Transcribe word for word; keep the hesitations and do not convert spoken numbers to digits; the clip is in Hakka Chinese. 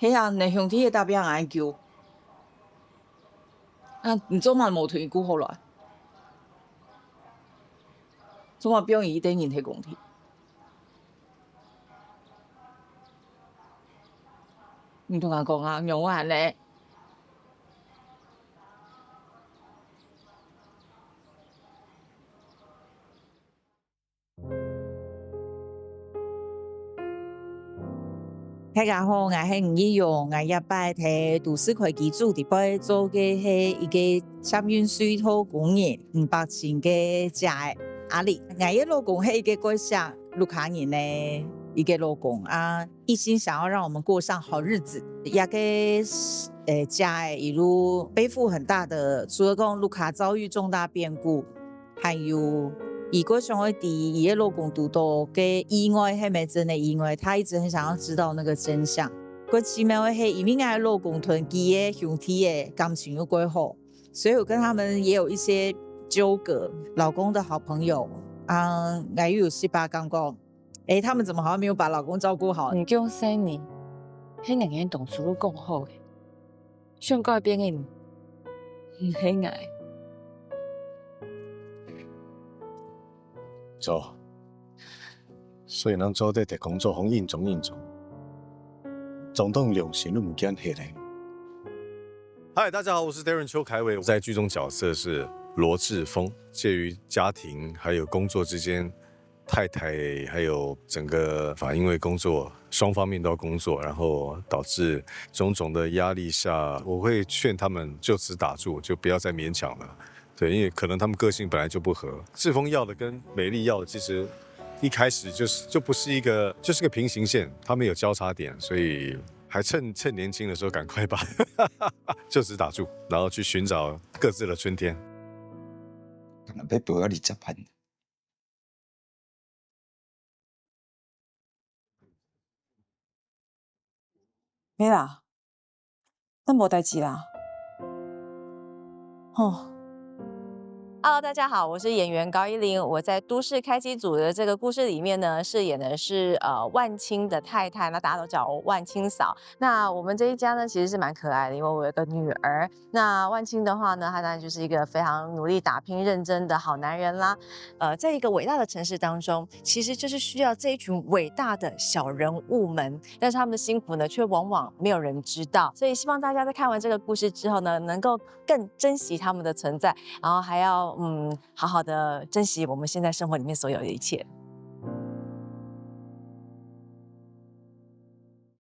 係啊，你兄弟个打拼恁久，啊，你做麼無同佢顧好來？做麼放佢一個人在工地？你同𠊎講啊，仰會恁呢？ 大家好，𠊎係吳奕蓉，𠊎這擺在都市開機組裡背做个係一個捷運隧道工人，吳百清个姐仔阿玲。𠊎个老公係一個蓋惜屋下人个一個老公啊，一心想要讓我們過上好日子。這個，呃，姐仔一路背負很大的，除了講屋下遭遇重大變故， 還有，佢蓋想愛知佢个老公堵著个意外係毋係真个意外，他一直很想要知道那個真相。蓋奇妙个係，因為𠊎个老公同佢个兄弟个感情又蓋好，所以我跟他們也有一些糾葛。老公的好朋友，啊，𠊎又有十八感覺，誒，他們怎麼好像沒有把老公照顧好？你降生呢，係人家當初講好个。 想改變个人，毋係𠊎。做，所以人做得在工作上應酬應酬，總當良心都毋見忒咧。嗨，大家好，我是 Darren 邱凯偉，在劇中角色是羅志峰，介於家庭還有工作之間， 太太還有整個法，因為工作，雙方面都要工作，然後導致種種的壓力下，我會勸他們就此打住，就不要再勉強了。對，因為可能他們個性本來就不合。志峰要的跟美麗要的，其實一開始就是，就不是一個，就是個平行線，他們有交叉點，所以還趁，趁年輕的時候趕快把，就此打住，然後去尋找各自的春天。可能被不合理接盤。 沒啦，那無代誌啦。吼。 Hello，大家好，我是演員高一玲。我在《都市開機組》的這個故事裡面呢，飾演的是，呃，萬青的太太，那大家都叫我萬青嫂。那我們這一家呢，其實是蠻可愛的，因為我有個女兒。那萬青的話呢，他當然就是一個非常努力、打拼、認真的好男人啦。呃，在一個偉大的城市當中，其實就是需要這一群偉大的小人物們，但是他們的辛苦呢，卻往往沒有人知道。所以希望大家在看完這個故事之後呢，能夠更珍惜他們的存在，然後還要，嗯，好好的珍惜我們現在生活裡面所有的一切。